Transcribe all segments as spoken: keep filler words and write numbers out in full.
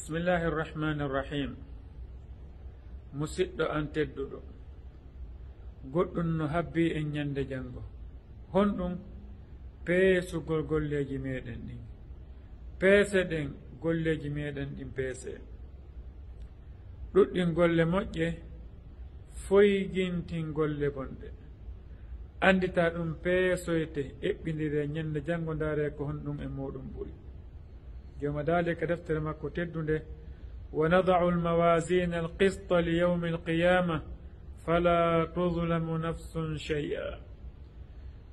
Bismillahi irrahmani irrahim. Musiɗɗo an tedduɗo, goɗɗum no habbi en ñande janngo. Honɗum? Peesugol golleeji meɗen ɗin. Peese ɗen golleeji meɗen ɗin peese. Ɗuɗɗin golle moƴƴe, foygintin golle bonɗe. Anndita ɗum peesoyte, eɓɓindire ñande janngo, ndaare ko honɗum e muɗum ɓuri. Jooma daali ka deftere makko teddunde, "Wa nada'u al-mawazina al-qista li yawmi al-qiyama, fala tuzlamu nafsun shay'a."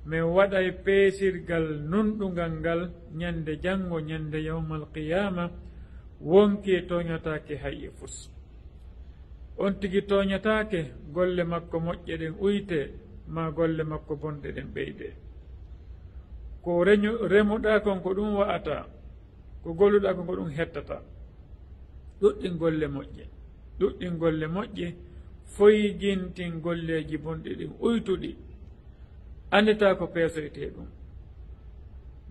Min waɗay peesirgal nunɗungal ngal ñande janngo, ñande yawmal qiyama, wonki tooñataake hay e fus. On tigi tooñataake, golle makko moƴƴe ɗen uyte, maa golle makko bonɗe ɗen ɓeyde. Ko reñu-, remuɗaa kon ko ɗum wa'ata, ko golluɗaa kon ko ɗum hettata. Ɗuɗɗin golle moƴƴe, ɗuɗɗin golle moƴƴe, foygintin golleeji bonɗi ɗin uytuɗi. Anndita ko peesoytee ɗum.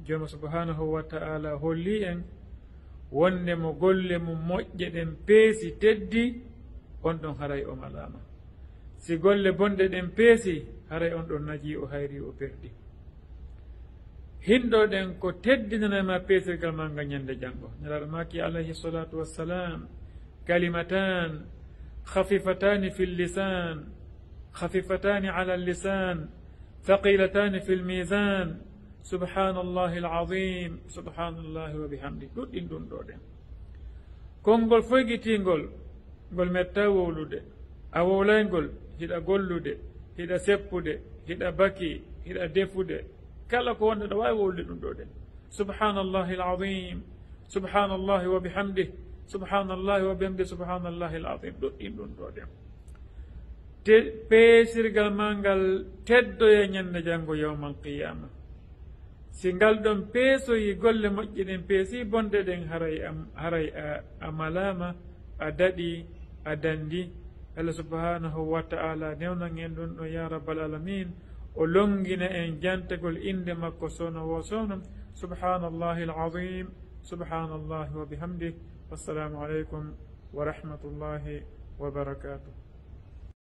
Jooma subhanahu wa ta'ala holli en wonde mo golle mum moƴƴe ɗen peesi teddi, on ɗon haray o malaama. Si golle bonɗe ɗen peesi, haray on ɗon naji, o hayri, o perdi. Hinɗo ɗen ko teddinana ma peesirgal ma ngal ñande janngo. Nelaaɗo maaki alayhi salatu wassalam, "Kalimatan khafifatani fil lisan, khafifatani ala lisan, thaqilatani fil mizan, subhanallahi al-azim, subhanallahi wa bihamdi." Ɗuɗɗin ɗum ɗo ɗen. Konngol foygitingol, ngol metta wowlude. A wowlay ngol, hiɗa gollude, hiɗa seppude, hiɗa baki, hiɗa defude. Kala ko wonde ɗo waawi wowlude ɗum ɗo ɗen. Subhanallahi al-azim, subhanallahi wa bihamdih, subhanallahi wa bihamdih, subhanallahi al-azim. Ɗuɗɗin ɗum ɗo ɗen. Te-, peesirgal ma ngal teddoya ñande janngo yawmal qiyama. Si ngal ɗon peesoyi golle moƴƴe ɗen, peesi bonɗe ɗen, haray am-, haray a, a malaama, a daɗi, a dandi. Allah subhanahu wa ta'ala newnan en ɗum ɗo, ya rabbal alamin. O longina en jantagol innde makko soono wo soono. Subhanallahi al-azim, subhanallahi wa bihamdih. Wassalamu alaikum wa rahmatullahi wa barakatuh.